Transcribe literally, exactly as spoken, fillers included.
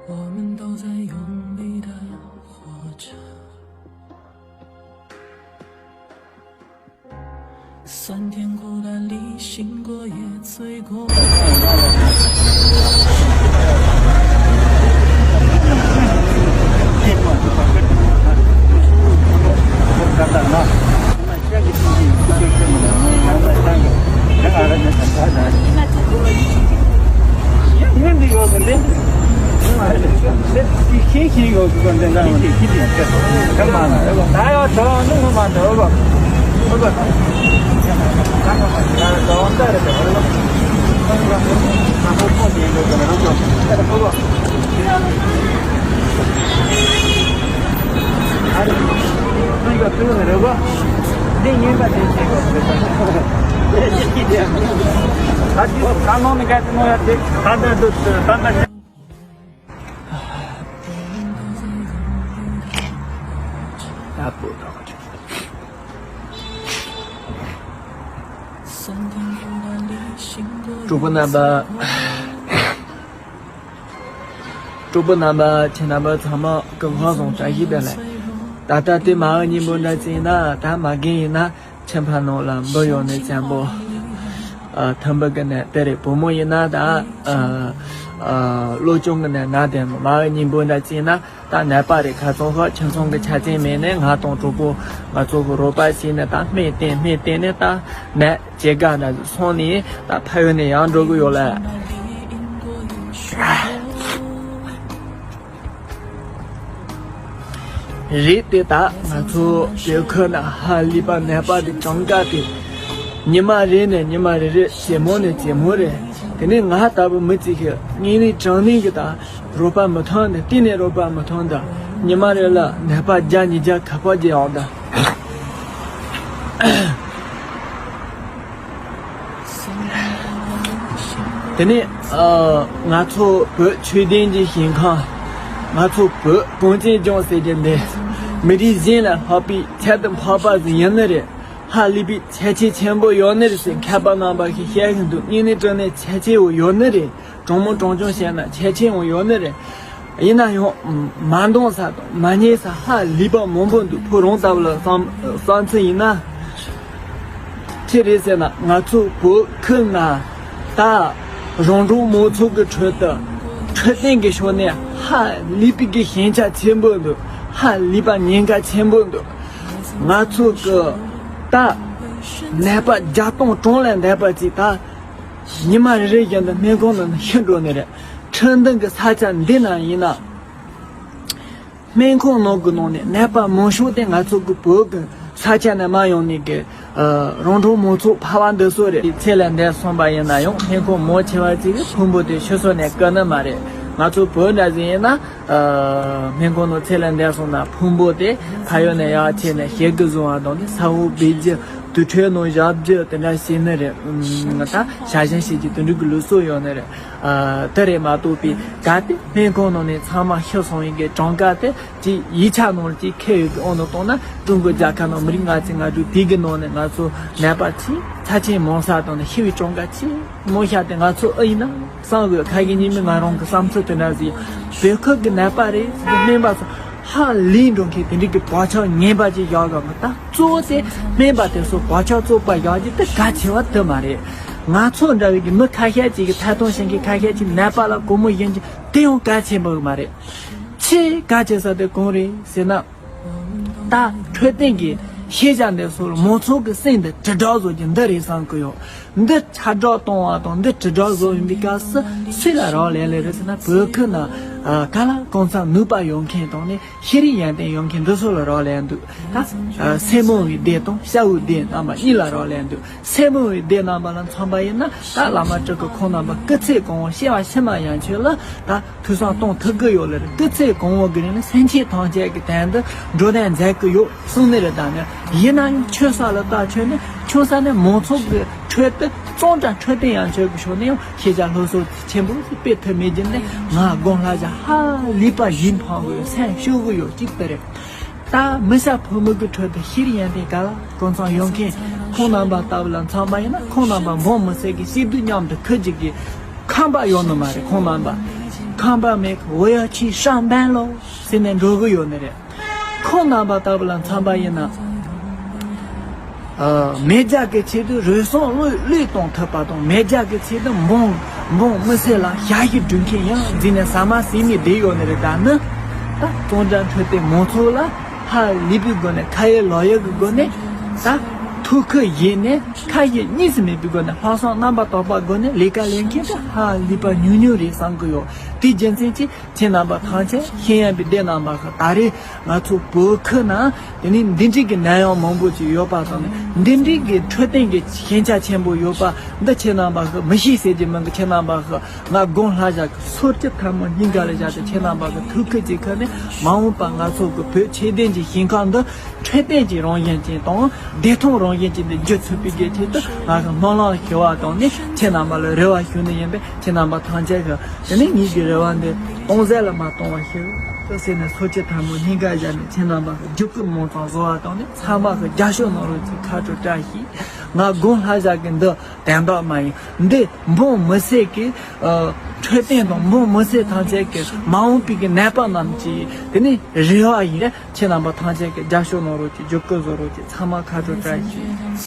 我们都在用力地活着。酸甜苦辣里，醒过也醉过。གྲོགས་པོ་རྣམ་པ། གྲོགས་པོ་རྣམ་པ། ཁྱེད་རྣམ་པ་ཚང་མ་སྐུ་ཁམས་བཟང་། བཀྲ་ཤིས་བདེ་ལེགས། ད་ལྟ་དེ་མ་འོངས་སྙིང་པོ་འདྲ་ཅིག་ཡིན་ན། ད་མ་རྒན་ཡིན་ན་ཁྱིམ་ཕ་ནང་ལ་འབུ་ཡོང་ནས་བཙན་པོ། ཨ། ཐུམ་འབུ་གི་ནད་དེ་རེད། བུ་མོ་ཡིན་ན་ད། ཨ། ཨ། གློ་གཅོང་གི་ནད་ན་དེ། མ་འོངས་སྙིང་པོ་འདྲ་ཅིག་ཡིན་ན། ད་ནད་པ་རེད། ཁ་ཚོན་ཧོ་ཁྱིམ་ཚང་གི་ཆ་རྐྱེན་མེད་ནས། ང་དང་གྲོགས་པོ་ང་ཚོ་གི་རོགས་པ་བྱས་ནས། ད་སྨན་བསྟེན་སྨན་བསྟེན་ནས། ད་ནད་ཇེ་དགའ་ན་སོང་ནས། ད་ཕ་ཡུལ་ནས་ཡར་འགྲོ་གི་ཡོད་ལ། རེད་དེ། ད་ང་ཚོ་བོད་ཁུལ་ན་ཧ་ལས་པ་ནད་པ་དེ་གྲངས་ཀ་དེ། ཉི་མ་རེ་ནས་ཉི་མ་རེ་རེ། ཇེ་མང་ནས་ཇེ་མང་རེད། དེ་ནས་ང་ལྟ་བུ་མི་གཅིག་གིས་དངོས་གནས་དྲང་གནས་ཀྱི་ད་རོགས་པ་མི་ཐོན་ད། གཏན་ནས་རོགས་པ་མི་ཐོན་ད། ཉི་མ་རེ་ལ་ནད་པ་བརྒྱ་ཉིས་བརྒྱ་ཁ་པར་བརྒྱབ་ཡོང་ད། དེ་ནས། ཨ། ང་ཚོ་བོད་ཆོས་ལྡན་གྱི་ཞིང་ཁམས། ང་ཚོ་བོད་གངས་ཅན་ལྗོངས་ཟེར་གྱི་འདི། མི་རིགས་གཞན་ལས་ལྷག་པའི་ཁྱད་དུ་འཕགས་པ་ཟིག་ཡིན་ནི་རེད། ཧ་ལས་པའི་ཁྱད་ཆོས་ཆེན་པོ་ཡོད་ནི་རེད་ཟེར་མཁས་པ་རྣམ་པ་ཞིག་བཤད་གི་འདུག། དངོས་གནས་དྲང་གནས་ཁྱད་ཆོས་ཡོད་ནི་རེད། དྲང་མོ་དྲང་རྐྱང་བཤད་ན་ཁྱད་ཆོས་ཡང་ཡོད་ནི་རེད། ཡིན་ན་ཡང་མ་འདང་ས་དང་མ་ཉན་ས་ཧ་ལས་པ་མང་པོ་འདུག། ཁོ་རང་ལྟ་བུ་ལ་བསམ་བསམ་ཚུལ་ཡིན་ན། ཅི་རེད་ཟེར་ན། ང་ཚོ་བོད་ཁུལ་ན་ད་རོང་འབྲོག་མང་ཚོགས་ཀྱི་ཁྲོད་དུ་འཕྲོད་བསྟེན་གྱི་ཕྱོགས་ནས་ཧ་ལས་པའི་གི་ཞན་ཆ་ཆེན་པོ་འདུག། ཧ་ལས་པ་ཉེན་ཁ་ཆེན་པོ་འདུག། ང་ཚོ་གི་ད་ནད་པ་བརྒྱ་སྟོང་གྲངས་ལས་འདས་པ་ཅིག་ད། ཉི་མ་རེ་རེ་བཞིན་དུ་སྨན་ཁང་ནང་ནས་ཤི་འགྲོ་ནི་རེད། ཁྲིན་ཏང་གི་ས་ཆ་འདི་ན་ཡིན་ན། སྨན་ཁང་ནང་གི་ནང་ནས་ནད་པ་མང་ཤོས་དེ་ང་ཚོ་གི་བོད་གི་ས་ཆ་ནས་མར་ཡོང་ནི་གི། ཨ། རོང་འབྲོག་མང་ཚོགས་ཕལ་བ་འདི་ཚོ་རེད། ཚེ་ལས་འདས་སོང་པ་ཡིན་ན་ཡང་སྨན་ཁང་མང་ཆེ་བ་ཅིག་གི་ཕུང་པོ་དེ་ཤི་སོ་ནས་བསྐུར་ནི་མ་རེད། ང་ཚོ་བོད་འདྲ་ཟིག་ཡིན་ན། ཨ། སྨན་ཁང་ནང་ཚེ་ལས་འདས་སོང་ན་ཕུང་པོ་དེ་ཕ་ཡུལ་ནས་ཡར་ཁྱེར་ནས་ཞལ་གི་བཟུང་བ་དང་ནི་ས་འོག་སྦས་རྒྱུ། དུར་ཁྲོད་ནང་བཞག་རྒྱུ་དེ་འདྲ་བྱས་ནི་རེད། ཨ། ད་ཞལ་བཞེངས་བྱེད་རྒྱུ་དེ་འདྲ་གི་ལུགས་སྲོལ་ཡོད་ནི་རེད། ཨ། དེ་རེད་མ་གཏོགས་པའི་གལ་ཏེ་སྨན་ཁང་ནང་ནས་ཚང་མ་ཤི་སོང་ཡིན་གི་གྲངས་ཀ་དེ་ཅིག་ཡིག་ཆ་ནང་ལ་ཅིག་འཁོད་ཡོད་གི་དབང་དུ་བཏང་ན། ཀྲུང་གོ་རྒྱལ་ཁབ་ནང་མི་རིགས་ལྔ་བཅུ་ང་དྲུག་དེ་གི་ནང་ནས་ང་ཚོ་ནད་པ་ཆེས་ཚབས་ཆེན་མང་ས་དང་ནི་ཤི་བའི་གྲངས་ཀ་ཆེས་མང་ཤོས་དེ་ང་ཚོ་ཨེ་ཡིན་ན་བསམ་གི། ཁ་གི་ཉིན་མི་ང་རང་གི་བསམ་ཚུལ་དེ་འདྲ་ཟིག། བོད་ཁུལ་གི་ནད་པ་རེད་ཟེར་གི་སྨན་པ་ཚོ་ཧ་ལས་འགྲོ་མཁན་དེ་འདྲ་གི་བག་ཆགས་ངན་པ་ཅིག་བཞག་གི་མི་ད། གཙོ་བོ་དེ་སྨན་པ་དེ་ཚོ་བག་ཆགས་བཙོག་པ་བཞག་རྒྱུ་དེ་གལ་ཆེ་བ་དེ་མ་རེད། ང་ཚོ་འདྲ་བའི་གི་མི་ཁ་ཤས་ཅིག་གི་ཐད་གཏོང་བྱེད་མཁན་ཁ་ཤས་ཅིག་ནད་པ་ལ་སྒོར་མོ་བྱིན་རྒྱུ་དེ་ཡང་གལ་ཆེན་པོ་མ་རེད། ཆེས་གལ་ཆེ་ས་དེ་གང་རེད་ཟེར་ན། ད་འཕྲོད་བསྟེན་གྱི་ཤེས་བྱ་འདི་ཚོ་ལ་མང་ཚོགས་ཀྱི་སེམས་འདི་དྲིལ་བསྒྲགས་བཟོ་རྒྱུ་འདི་རེད་བསམ་གི་ཡོད། འདི་ཁྱབ་བསྒྲགས་གཏོང་བ་དང་འདི་དྲིལ་བསྒྲགས་བཟོ་ཡིན་པའི་སྐབས་སུ་སུ་ལ་རག་ལས་ལེ་རེད་ཟེར་ན། བོད་ཁུལ་ན་ཨ་ག་ལ་གང་འཚམ་ནུས་པ་ཡོད་མཁན་དང་ནི་ཤེས་རིག་ཡོན་ཏན་ཡོད་མཁན་འདི་ཚོ་ལ་རག་ལས་འདུག། ད་ཨ་སེར་མོ་བའི་སྡེ་དང་ཤ་བོའི་སྡེ་རྣམ་པ་གཉིས་ལ་རག་ལས་འདུག། སེར་མོ་བའི་སྡེ་རྣམ་པ་ལ་མཚོན་པ་ཡིན་ན། ད་བླ་མ་སྤྲུལ་སྐུ་ཁོང་རྣམ་པ་སྐུ་ཚེ་གང་བོ་སྐྱེ་བ་ཕྱི་མ་ཡན་ཆོད་ལ་ད་ཐུགས་བསམ་གཏོང་ཐུབ་ཀྱི་ཡོད་ལེ་རེད། སྐུ་ཚེ་གང་བོ་གི་རིང་ལ་སེམས་ཅན་ཐམས་ཅད་ཀྱི་དོན་དུ་འགྲོ་དོན་མཛད་ཀྱི་ཡོད་གསུངས་ནི་རེད། ད་ནི་ཡིན་ན་ཡང་ཆོས་ས་ལ་ལྟ་ཆོས་ནི་ཆུང་ས་ནས་མང་ཚོགས་ཀྱི་ཁྲོད་དུ་གཙང་སྦྲ་འཕྲོད་བསྟེན་ཡན་ཆོད་ཀྱི་ཕྱོགས་ནས་ཡང་ཤེས་བྱ་སློབ་གསོ་ཆེན་པོ་ཞིག་སྤེལ་ཐུབ་མེད་རྒྱུ་ནི་ང་དགོངས་ལྷ་བཞག་ཧ་ལས་པ་གཞི་འཕངས་དགོས་ཡོད། སེམས་ཤོར་གི་ཡོད་ཅིག་དེ་རེད། ད་མི་ས་ཕོ་མོ་གི་ཁྲོད་དུ་ཤེས་རིག་ཡོན་ཏན་ག་ལ་གང་འཚམ་ཡོད་མཁན་ཁོང་རྣམ་པ་ལྟ་བུ་ལ་མཚོན་པ་ཡིན་ན། ཁོང་རྣམ་པ་འབངས་མི་སེར་གྱི་སྐྱིད་སྡུག་མཉམ་དུ་འཁུར་རྒྱུ་གི་ཁང་པ་ཡོད་ནི་མ་རེད། ཁོང་རྣམ་པ་ ཁང་པ་མེད་གི་འོ་ཡ་ཆི་ཧྲང་བན་ལོ་ཟེར་ནས་འགྲོ་གི་ཡོད་ནི་རེད། ཁོང་རྣམ་པ་ལྟ་བུ་ལ་མཚོན་པ་ཡིན་ན། ཨ། མེ་རྒྱལ་གྱི་ཆེད་དུ་རུལ་སུངས་བློས་བློས་གཏོང་ཐུབ་པ་དང་། མེ་རྒྱལ་གྱི་ཆེད་དུ་འབངས་འབངས་མི་སེར་ལ་ཞ་ཡི་སྒྲུབ་མཁན་ཡང་འཛིན་ནས་ཟ་མ་ཟོས་ནས་བསྡད་ཡོད་ནི་རེད། ད་ནི་ད་གཙང་སྦྲ་འཕྲོད་བསྟེན་མང་ཚོགས་ལ་ཧ་ལས་པའི་སྒོ་ནས། ཁ་ཡི་ལག་ཡི་གི་སྒོ་ནས། ད་ཐུགས་ཁུར་བཞེས་ནས། ཁ་ཡི་གཉིས་སུ་མེད་པའི་སྒོ་ནས། ལྷག་བསམ་རྣམ་པར་དག་པའི་སྒོ་ནས་ལས་ཀ་ལས་མཁན་དེ་ཧ་ལས་པ་ཉུང་ཉུང་རེད་བསམ་གི་ཡོད། དེའི་རྒྱུ་མཚན་གྱིས་ཁྱེད་རྣམ་པ་ཐམས་ཅད་ཤེས་ཡོན་པའི་སྡེ་རྣམ་པ་ཁག་ད་རེས་ང་ཚོ་བོད་ཁུལ་ན་དེ་ནས་འདི་འདྲའི་གི་ནད་ཡམས་མང་པོ་ཅིག་ཡོད་པ་དང་། འདི་འདྲའི་གི་འཕྲོད་བསྟེན་གྱི་ཞན་ཆ་ཆེན་པོ་ཡོད་པ་འདི་ཁྱེད་རྣམ་པ་ཁག་མི་ཤེས་ཟེར་གྱི་མིན་གི། ཁྱེད་རྣམ་པ་ཁག་ང་དགུང་ལྷ་བཞག་གི་སོར་ཆུ་ཐལ་མོ་སྙིང་ག་ལ་བཞག་སྟེ། ཁྱེད་རྣམ་པ་ཁག་ཐུགས་ཁུར་གྱིས་ཁུར་ནས། མ་འོངས་པ་ང་ཚོ་གི་བོད་ཆོས་ལྡན་གྱི་ཞིང་ཁམས་འདི་འཕྲོད་བསྟེན་གྱི་རང་བཞིན་ཅན་དང་བདེ་ཐང་རང་བཞིན་ཅན་དུ་འགྱུར་ཚུགས་པའི་གི་ཆེད་དུ་ང་གི་སྨོན་ལམ་ཞུ་བ་དང་ནི། ཁྱེད་རྣམ་པ་ལ་རེ་བ་ཞུ་ནི་ཡིན་པས། ཁྱེད་རྣམ་པ་ཐམས་ཅད་ཀྱིས་དེ་ནི་ངེད་ཀྱི་རེ་བ་འདི་སྟོང་ཟད་ལ་མ་གཏོང་བ་ཞིག་ཏུ་ཟེར་ནས། སོར་ཆུ་ཐལ་མོ་སྙིང་ག་བཞག་ནས་ཁྱེད་རྣམ་པ་གི་རྒྱབ་སྐྱོར་མང་ཙམ་བཟོ་བ་དང་ནི། ཚང་མ་གི་རྒྱབ་སྐྱོར་གནང་རོགས་ཀྱི་ཁ་དྲོ་བཀྲ་ཤིས། ང་དགུང་ལྷ་བཞག་གི་འདི་དན་རྟགས་མ་ཡིན། འདི་འབངས་མི་སེར་གྱི་ཨ་འཕྲོད་བསྟེན་དང་། འབངས་མི་སེར་ཐམས་ཅད་ཀྱི་མ་འོངས་པའི་གི་ནད་པ་རྣམས་ཀྱི་དེ་ནི་རེ་བ་ཡིན། ཁྱེད་རྣམ་པ་ཐམས་ཅད་ཀྱིས་རྒྱབ་སྐྱོར་གནང་རོགས་ཀྱི། རྒྱབ་སྐྱོར་བཟོ་རོགས་ཀྱི། ཚང་མ་ཁ་དྲོ་བཀྲ་ཤིས།